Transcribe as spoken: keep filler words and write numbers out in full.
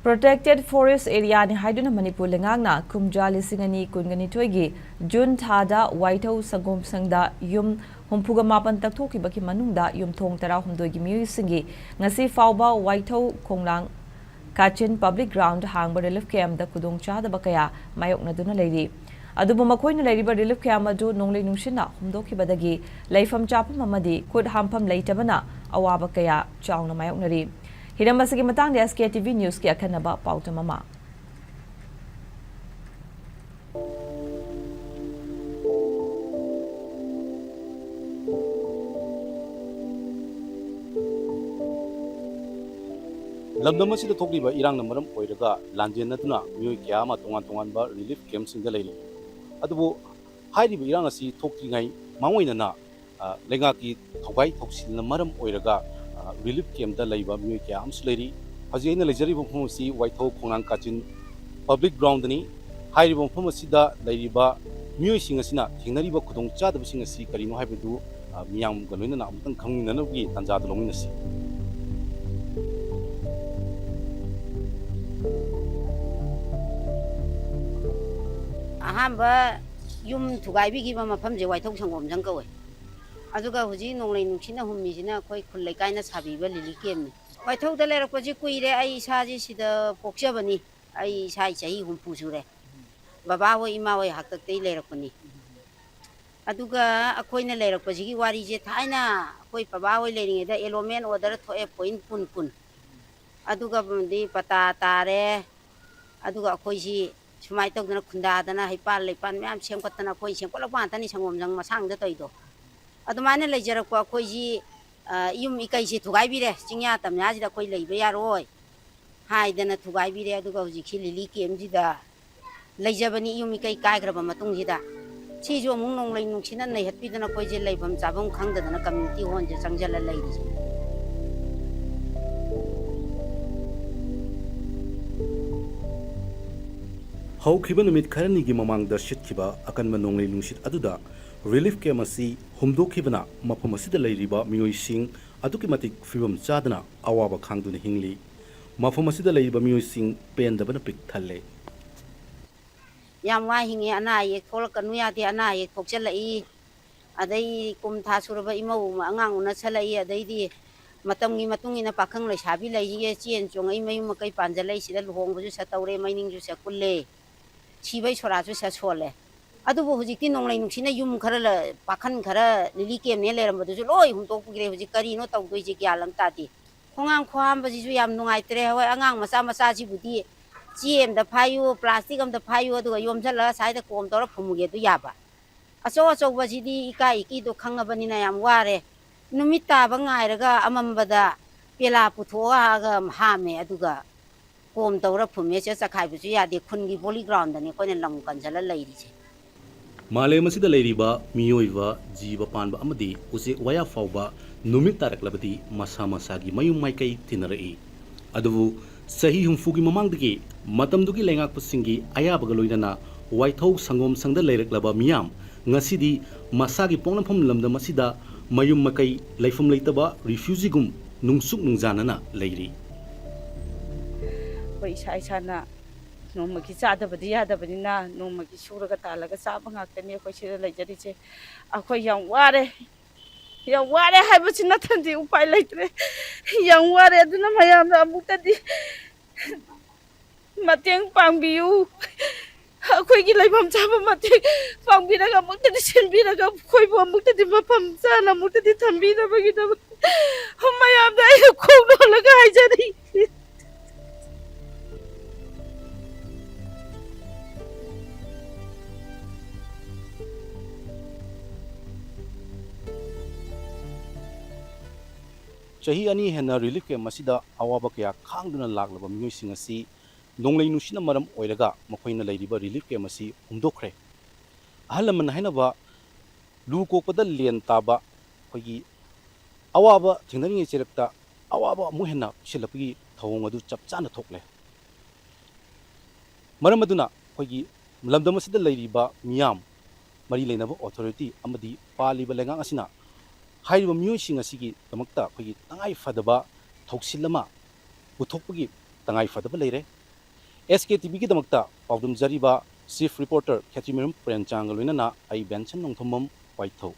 Protected Forest Areaꯅꯤ ꯍꯥꯏꯗꯨꯅ ꯃꯅꯤꯄꯨꯔ ꯂꯩꯉꯥꯛꯅ ꯀꯨꯝꯖꯥ ꯂꯤꯁꯤꯡ ꯑꯅꯤ ꯀꯨꯟꯒ ꯅꯤꯊꯣꯏꯒꯤ ꯖꯨꯟ ꯊꯥꯗ ꯋꯥꯏꯊꯧ ꯁꯪꯒꯣꯝ ꯁꯪꯗ ꯌꯨꯝ ꯍꯨꯝꯐꯨꯒ ꯃꯥꯄꯟ ꯇꯛꯊꯣꯛꯈꯤꯕꯒꯤ ꯃꯅꯨꯡꯗ ꯌꯨꯝꯊꯣꯡ ꯇꯔꯥꯍꯨꯝꯗꯣꯏꯒꯤ ꯃꯤꯑꯣꯏꯁꯤꯡꯒꯤ ꯉꯁꯤ ꯐꯥꯎꯕ ꯋꯥꯏꯊꯧ ꯈꯣꯡꯅꯥꯡ ꯀꯥꯆꯤꯟ Public Ground ꯍꯥꯡꯕ Relief Campꯇ ꯈꯨꯗꯣꯡꯆꯥꯗꯕ ꯀꯌꯥ ꯃꯥꯌꯣꯛꯅꯗꯨꯅ ꯂꯩꯔꯤ꯫ ꯑꯗꯨꯕꯨ ꯃꯈꯣꯏꯅ ꯂꯩꯔꯤꯕ Relief Camp ꯑꯗꯨ ꯅꯣꯡꯂꯩ ꯅꯨꯡꯁꯤꯠꯅ ꯍꯨꯝꯗꯣꯛꯈꯤꯕꯗꯒꯤ ꯂꯩꯐꯝ ꯆꯥꯐꯝ ꯑꯃꯗꯤ ꯈꯨꯠ ꯍꯥꯝꯐꯝ ꯂꯩꯇꯕꯅ ꯑꯋꯥꯕ ꯀꯌꯥ ꯆꯥꯎꯅ ꯃꯥꯌꯣꯛꯅꯔꯤ꯫ ꯍꯤꯔꯝ ꯑꯁꯤꯒꯤ ꯃꯇꯥꯡꯗ S K T V Newsꯀꯤ ꯑꯈꯟꯅꯕ ꯄꯥꯎꯗꯝ ꯑꯃ꯫ ꯂꯝꯗꯝ ꯑꯁꯤꯗ ꯊꯣꯛꯂꯤꯕ ꯏꯔꯥꯡꯅ ꯃꯔꯝ ꯑꯣꯏꯔꯒ ꯂꯥꯟꯖꯦꯟꯅꯗꯨꯅ ꯃꯤꯑꯣꯏ ꯀꯌꯥ ꯑꯃ ꯇꯣꯉꯥꯟ ꯇꯣꯉꯥꯟꯕ relief campꯁꯤꯡꯗ ꯂꯩꯔꯤ꯫ ꯑꯗꯨꯕꯨ ꯍꯥꯏꯔꯤꯕ ꯏꯔꯥꯡ ꯑꯁꯤ ꯊꯣꯛꯇ꯭ꯔꯤꯉꯩ ꯃꯥꯡꯑꯣꯏꯅꯅ, ꯑ, ꯂꯩꯉꯥꯛꯀꯤ ꯊꯧꯒꯥꯏ ꯊꯧꯁꯤꯜꯅ ꯃꯔꯝ ꯑꯣꯏꯔꯒ, ꯑ, relief campꯇ ꯂꯩꯕ ꯃꯤꯑꯣꯏ ꯀꯌꯥ ꯑꯃꯁꯨ ꯂꯩꯔꯤ꯫ ꯍꯧꯖꯤꯛ ꯑꯩꯅ ꯂꯩꯖꯔꯤꯕ ꯃꯐꯝ ꯑꯁꯤ ꯋꯥꯏꯊꯧ ꯈꯣꯡꯅꯥꯡ ꯀꯥꯆꯤꯟ Public Groundꯅꯤ꯫ ꯍꯥꯏꯔꯤꯕ ꯃꯐꯝ ꯑꯁꯤꯗ ꯂꯩꯔꯤꯕ ꯃꯤꯑꯣꯏꯁꯤꯡ ꯑꯁꯤꯅ ꯊꯦꯡꯅꯔꯤꯕ ꯈꯨꯗꯣꯡꯆꯥꯗꯕꯁꯤꯡ ꯑꯁꯤ ꯀꯔꯤꯅꯣ ꯍꯥꯏꯕꯗꯨ, ꯑ, ꯃꯤꯌꯥꯝꯒ ꯂꯣꯏꯅꯅ ꯑꯃꯨꯛꯇꯪ ꯈꯪꯃꯤꯟꯅꯅꯕꯒꯤ ꯇꯥꯟꯖꯥꯗꯨ ꯂꯧꯃꯤꯟꯅꯁꯤ꯫ ꯑꯍꯥꯟꯕ ꯌꯨꯝ ꯊꯨꯒꯥꯏꯕꯤꯈꯤꯕ ꯃꯐꯝꯁꯦ ꯋꯥꯏꯊꯧ ꯁꯪꯒꯣꯝꯖꯪ ꯀꯧꯋꯦ꯫ ꯑꯗꯨꯒ ꯍꯧꯖꯤꯛ ꯅꯣꯡꯂꯩ ꯅꯨꯡꯁꯤꯠꯅ ꯍꯨꯝꯃꯤꯁꯤꯅ ꯑꯩꯈꯣꯏ ꯈꯨꯜ ꯂꯩꯀꯥꯏꯅ ꯁꯥꯕꯤꯕ relief campꯅꯤ꯫ ꯋꯥꯏꯊꯧꯗ ꯂꯩꯔꯛꯄꯁꯤ ꯀꯨꯏꯔꯦ꯫ ꯑꯩ ꯏꯁꯥꯁꯤ ꯁꯤꯗ ꯄꯣꯛꯆꯕꯅꯤ꯫ ꯑꯩ ꯏꯁꯥꯒꯤ ꯆꯍꯤ ꯍꯨꯝꯐꯨ ꯁꯨꯔꯦ꯫ ꯕꯕꯥ ꯍꯣꯏ, ꯏꯃꯥ ꯍꯣꯏ ꯍꯥꯛꯇꯛꯇꯒꯤ ꯂꯩꯔꯛꯄꯅꯤ꯫ ꯑꯗꯨꯒ ꯑꯩꯈꯣꯏꯅ ꯂꯩꯔꯛꯄꯁꯤꯒꯤ ꯋꯥꯔꯤꯁꯦ ꯊꯥꯏꯅ ꯑꯩꯈꯣꯏ ꯕꯕꯥ ꯍꯣꯏ ꯂꯩꯔꯤꯉꯩꯗ allotment order ꯊꯣꯛꯑꯦ, point ꯀꯨꯟ ꯀꯨꯟ꯫ ꯑꯗꯨꯒꯗꯤ ꯄꯇꯥ ꯇꯥꯔꯦ꯫ ꯑꯗꯨꯒ ꯑꯩꯈꯣꯏꯁꯤ ꯁꯨꯃꯥꯏꯅ ꯇꯧꯗꯅ ꯈꯨꯟꯗꯥꯗꯅ ꯍꯩꯄꯥꯜ ꯂꯩꯄꯥꯜ ꯃꯌꯥꯝ ꯁꯦꯝꯒꯠꯇꯅ ꯑꯩꯈꯣꯏ ꯁꯦꯝꯒꯠꯂꯛꯄ ꯉꯥꯛꯇꯅꯤ, ꯁꯪꯒꯣꯝꯖꯪ ꯃꯁꯥꯡꯗ ꯇꯧꯔꯤꯗꯣ꯫ ꯑꯗꯨꯃꯥꯏꯅ ꯂꯩꯖꯔꯛꯄ ꯑꯩꯈꯣꯏꯁꯤ, ꯑ, ꯌꯨꯝ ꯏꯀꯩꯁꯤ ꯊꯨꯒꯥꯏꯕꯤꯔꯦ꯫ ꯆꯤꯡꯌꯥ ꯇꯝꯌꯥꯁꯤꯗ ꯑꯩꯈꯣꯏ ꯂꯩꯕ ꯌꯥꯔꯣꯏ ꯍꯥꯏꯗꯅ ꯊꯨꯒꯥꯏꯕꯤꯔꯦ꯫ ꯑꯗꯨꯒ ꯍꯧꯖꯤꯛꯁꯤ relief campꯁꯤꯗ ꯂꯩꯖꯕꯅꯤ, ꯌꯨꯝ ꯏꯀꯩ ꯀꯥꯏꯈ꯭ꯔꯕ ꯃꯇꯨꯡꯁꯤꯗ꯫ ꯁꯤꯁꯨ ꯑꯃꯨꯛ ꯅꯣꯡꯂꯩ ꯅꯨꯡꯁꯤꯠꯅ ꯅꯩꯍꯠꯄꯤꯗꯅ ꯑꯩꯈꯣꯏꯁꯦ ꯂꯩꯐꯝ ꯆꯥꯐꯝ ꯈꯪꯗꯗꯅ community hallꯁꯦ ꯆꯪꯁꯤꯜꯂ ꯂꯩꯔꯤꯁꯦ꯫ ꯍꯧꯈꯤꯕ ꯅꯨꯃꯤꯠ ꯈꯔꯅꯤꯒꯤ ꯃꯃꯥꯡꯗ ꯁꯤꯠꯈꯤꯕ ꯑꯀꯟꯕ ꯅꯣꯡꯂꯩ ꯅꯨꯡꯁꯤꯠ ꯑꯗꯨꯗ relief camp ꯑꯁꯤ ꯍꯨꯝꯗꯣꯛꯈꯤꯕꯅ ꯃꯐꯝ ꯑꯁꯤꯗ ꯂꯩꯔꯤꯕ ꯃꯤꯑꯣꯏꯁꯤꯡ ꯑꯗꯨꯛꯀꯤ ꯃꯇꯤꯛ ꯐꯤꯕꯝ ꯆꯥꯗꯅ ꯑꯋꯥꯕ ꯈꯥꯡꯗꯨꯅ ꯍꯤꯡꯂꯤ꯫ ꯃꯐꯝ ꯑꯁꯤꯗ ꯂꯩꯔꯤꯕ ꯃꯤꯑꯣꯏꯁꯤꯡ ꯄꯦꯟꯗꯕꯅ ꯄꯤꯛ ꯊꯜꯂꯦ꯫ ꯌꯥꯝ ꯋꯥ ꯍꯤꯡꯉꯦ꯫ ꯑꯅꯥ ꯑꯌꯦꯛ ꯊꯣꯛꯂꯛꯀꯅꯨ ꯌꯥꯗꯦ, ꯑꯅꯥ ꯑꯌꯦꯛ ꯊꯣꯛꯆꯜꯂꯛꯏ꯫ ꯑꯗꯩ ꯀꯨꯝ ꯊꯥ ꯁꯨꯔꯕ ꯏꯃꯧ ꯑꯉꯥꯡ ꯎꯅꯁꯜꯂꯛꯏ꯫ ꯑꯗꯩꯗꯤ ꯃꯇꯝꯒꯤ ꯃꯇꯨꯡ ꯏꯟꯅ ꯄꯥꯈꯪ ꯂꯩꯁꯥꯕꯤ ꯂꯩꯔꯤꯌꯦ, ꯆꯦꯟ ꯆꯣꯡꯉꯛꯏ, ꯃꯌꯨꯝ ꯃꯀꯩ ꯄꯥꯟꯖꯜꯂꯛꯏ꯫ ꯁꯤꯗ ꯂꯨꯍꯣꯡꯕꯁꯨ ꯁꯠ ꯇꯧꯔꯦ, ꯃꯩꯅꯤꯡꯁꯨ ꯁꯠ ꯀꯨꯜꯂꯦ, ꯁꯤꯕꯩ ꯁꯣꯔꯥꯁꯨ ꯁꯠ ꯁꯣꯜꯂꯦ꯫ ꯑꯗꯨꯕꯨ ꯍꯧꯖꯤꯛꯇꯤ ꯅꯣꯡꯂꯩ ꯅꯨꯡꯁꯤꯠꯅ ꯌꯨꯝ ꯈꯔ ꯂ-, ꯄꯥꯈꯟ ꯈꯔ ꯂꯤꯂꯤ ꯀꯦꯝꯅꯦ ꯂꯩꯔꯝꯕꯗꯨꯁꯨ ꯂꯣꯏ ꯍꯨꯟꯇꯣꯛꯄꯤꯈ꯭ꯔꯦ꯫ ꯍꯧꯖꯤꯛ ꯀꯔꯤꯅꯣ ꯇꯧꯗꯣꯏꯁꯦ ꯒ꯭ꯌꯥꯟ ꯑꯃ ꯇꯥꯗꯦ꯫ ꯈꯣꯡꯍꯥꯝ ꯈꯣꯍꯥꯝꯕꯁꯤꯁꯨ ꯌꯥꯝ ꯅꯨꯡꯉꯥꯏꯇ꯭ꯔꯦ꯫ ꯍꯣꯏ, ꯑꯉꯥꯡ ꯃꯆꯥ ꯃꯆꯥꯁꯤꯕꯨꯗꯤ ꯆꯦ ꯑꯝꯗ ꯐꯥꯏꯌꯨ, ꯄ꯭ꯂꯥꯁꯇꯤꯛ ꯑꯝꯗ ꯐꯥꯏꯌꯨ, ꯑꯗꯨꯒ ꯌꯣꯝꯁꯤꯜꯂꯒ ꯁ꯭ꯋꯥꯏꯗ ꯀꯣꯝ ꯇꯧꯔ ꯐꯨꯝꯃꯨꯒꯦ ꯑꯗꯨ ꯌꯥꯕ꯫ ꯑꯆꯧ ꯑꯆꯧꯕꯁꯤꯗꯤ ꯏꯀꯥꯏ ꯏꯀꯤꯗꯣ ꯈꯪꯉꯕꯅꯤꯅ ꯌꯥꯝ ꯋꯥꯔꯦ꯫ ꯅꯨꯃꯤꯠ ꯇꯥꯕ ꯉꯥꯏꯔꯒ ꯑꯃꯝꯕꯗ ꯄꯦꯂꯥ ꯄꯨꯊꯣꯛꯑꯒ ꯍꯥꯝꯃꯦ, ꯑꯗꯨꯒ ꯀꯣꯝ ꯇꯧꯔ ꯐꯨꯝꯃꯦ꯫ ꯁꯤꯗ ꯆꯈꯥꯏꯕꯁꯨ ꯌꯥꯗꯦ꯫ ꯈꯨꯟꯒꯤ ꯄꯣꯂꯤ ꯒ꯭ꯔꯥꯎꯟꯗꯅꯤ ꯑꯩꯈꯣꯏꯅ ꯂꯝ ꯀꯟꯖꯜꯂ ꯂꯩꯔꯤꯁꯦ꯫ ꯃꯥꯂꯦꯝ ꯑꯁꯤꯗ ꯂꯩꯔꯤꯕ ꯃꯤꯑꯣꯏꯕ, ꯖꯤꯕ ꯄꯥꯟꯕ ꯑꯃꯗꯤ ꯎꯆꯦꯛ ꯋꯥꯌꯥ ꯐꯥꯎꯕ ꯅꯨꯃꯤꯠ ꯇꯥꯔꯛꯂꯕꯗꯤ ꯃꯁꯥ ꯃꯁꯥꯒꯤ ꯃꯌꯨꯝ ꯃꯥꯏꯀꯩ ꯊꯤꯅꯔꯛꯏ꯫ ꯑꯗꯨꯕꯨ ꯆꯍꯤ ꯍꯨꯝꯐꯨꯒꯤ ꯃꯃꯥꯡꯗꯒꯤ ꯃꯇꯝꯗꯨꯒꯤ ꯂꯩꯉꯥꯛꯄꯁꯤꯡꯒꯤ ꯑꯌꯥꯕꯒ ꯂꯣꯏꯅꯅ ꯋꯥꯏꯊꯧ ꯁꯪꯒꯣꯝ ꯁꯪꯗ ꯂꯩꯔꯛꯂꯕ ꯃꯤꯌꯥꯝ ꯉꯁꯤꯗꯤ ꯃꯁꯥꯒꯤ ꯄꯣꯛꯅꯐꯝ ꯂꯝꯗꯝ ꯑꯁꯤꯗ ꯃꯌꯨꯝ ꯃꯀꯩ ꯂꯩꯐꯝ ꯂꯩꯇꯕ ꯔꯤꯐ꯭ꯌꯨꯖꯤꯒꯨꯝ ꯅꯨꯡꯁꯨꯛ ꯅꯨꯡꯖꯥꯅꯅ ꯂꯩꯔꯤ꯫ ꯑꯩꯈꯣꯏ ꯏꯁꯥ ꯏꯁꯥꯅ ꯅꯣꯡꯃꯒꯤ ꯆꯥꯗꯕꯗꯤ ꯌꯥꯗꯕꯅꯤꯅ ꯅꯣꯡꯃꯒꯤ ꯁꯨꯔꯒ ꯇꯥꯜꯂꯒ ꯆꯥꯕ ꯉꯥꯛꯇꯅꯤ ꯑꯩꯈꯣꯏ ꯁꯤꯗ ꯂꯩꯖꯔꯤꯁꯦ꯫ ꯑꯩꯈꯣꯏ ꯌꯥꯝ ꯋꯥꯔꯦ, ꯌꯥꯝ ꯋꯥꯔꯦ ꯍꯥꯏꯕꯁꯤ ꯅꯠꯇꯅꯗꯤ ꯎꯄꯥꯏ ꯂꯩꯇ꯭ꯔꯦ꯫ ꯌꯥꯝ ꯋꯥꯔꯦ꯫ ꯑꯗꯨꯅ ꯃꯌꯥꯝꯅ ꯑꯃꯨꯛꯇꯗꯤ ꯃꯇꯦꯡ ꯄꯥꯡꯕꯤꯌꯨ꯫ ꯑꯩꯈꯣꯏꯒꯤ ꯂꯩꯐꯝ ꯆꯥꯐꯝ ꯃꯇꯦꯡ ꯄꯥꯡꯕꯤꯔꯒ ꯑꯃꯨꯛꯇꯗꯤ ꯁꯤꯟꯕꯤꯔꯒ ꯑꯩꯈꯣꯏꯕꯨ ꯑꯃꯨꯛꯇꯗꯤ ꯃꯐꯝ ꯆꯥꯅ ꯑꯃꯨꯛꯇꯗꯤ ꯊꯝꯕꯤꯅꯕꯒꯤꯗꯃꯛ ꯃꯌꯥꯝꯗ ꯑꯩꯅ ꯈꯣꯡ ꯅꯣꯜꯂꯒ ꯍꯥꯏꯖꯔꯤ꯫ ꯆꯍꯤ ꯑꯅꯤ ꯍꯦꯟꯅ ꯔꯤꯂꯤꯐ ꯀꯦꯝꯞ ꯑꯁꯤꯗ ꯑꯋꯥꯕ ꯀꯌꯥ ꯈꯥꯡꯗꯨꯅ ꯂꯥꯛꯂꯕ ꯃꯤꯑꯣꯏꯁꯤꯡ ꯑꯁꯤ ꯅꯣꯡꯂꯩ ꯅꯨꯡꯁꯤꯠꯅ ꯃꯔꯝ ꯑꯣꯏꯔꯒ ꯃꯈꯣꯏꯅ ꯂꯩꯔꯤꯕ ꯔꯤꯂꯤꯐ ꯀꯦꯝꯞ ꯑꯁꯤ ꯍꯨꯝꯗꯣꯛꯈ꯭ꯔꯦ꯫ ꯑꯍꯜ ꯂꯃꯟ ꯍꯥꯏꯅꯕ ꯂꯨ ꯀꯣꯛꯄꯗ ꯂꯦꯟ ꯇꯥꯕ ꯑꯩꯈꯣꯏꯒꯤ ꯑꯋꯥꯕ ꯊꯦꯡꯅꯔꯤꯉꯩ ꯆꯩꯔꯛꯇ ꯑꯋꯥꯕ ꯑꯃꯨꯛ ꯍꯦꯟꯅ ꯄꯤꯁꯤꯜꯂꯛꯄꯒꯤ ꯊꯧꯑꯣꯡ ꯑꯗꯨ ꯆꯞ ꯆꯥꯅ ꯊꯣꯛꯂꯦ꯫ ꯃꯔꯝ ꯑꯗꯨꯅ ꯑꯩꯈꯣꯏꯒꯤ ꯂꯝꯗꯝ ꯑꯁꯤꯗ ꯂꯩꯔꯤꯕ ꯃꯤꯌꯥꯝ, ꯃꯔꯤ ꯂꯩꯅꯕ ꯑꯣꯊꯣꯔꯤꯇꯤ ꯑꯃꯗꯤ ꯄꯥꯜꯂꯤꯕ ꯂꯩꯉꯥꯛ ꯑꯁꯤꯅ ꯍꯥꯏꯔꯤꯕ ꯃꯤꯑꯣꯏꯁꯤꯡ ꯑꯁꯤꯒꯤꯗꯃꯛꯇ ꯑꯩꯈꯣꯏꯒꯤ ꯇꯉꯥꯏ ꯐꯗꯕ ꯊꯧꯁꯤꯜ ꯑꯃ ꯄꯨꯊꯣꯛꯄꯒꯤ ꯇꯉꯥꯏ ꯐꯗꯕ ꯂꯩꯔꯦ꯫ ꯑꯦꯁ ꯀꯦ ꯇꯤ ꯚꯤꯒꯤꯗꯃꯛꯇ ꯄꯥꯎꯗꯝꯖꯔꯤꯕ ꯆꯤꯐ ꯔꯤꯄꯣꯔꯇꯔ ꯈꯦꯇ꯭ꯔꯤꯃꯌꯨꯝ ꯄ꯭ꯔꯦꯝꯆꯥꯡꯒ ꯂꯣꯏꯅꯅ ꯑꯩ ꯕꯦꯟꯁꯟ ꯅꯣꯡꯊꯣꯝꯕꯝ ꯋꯥꯏꯊꯧ꯫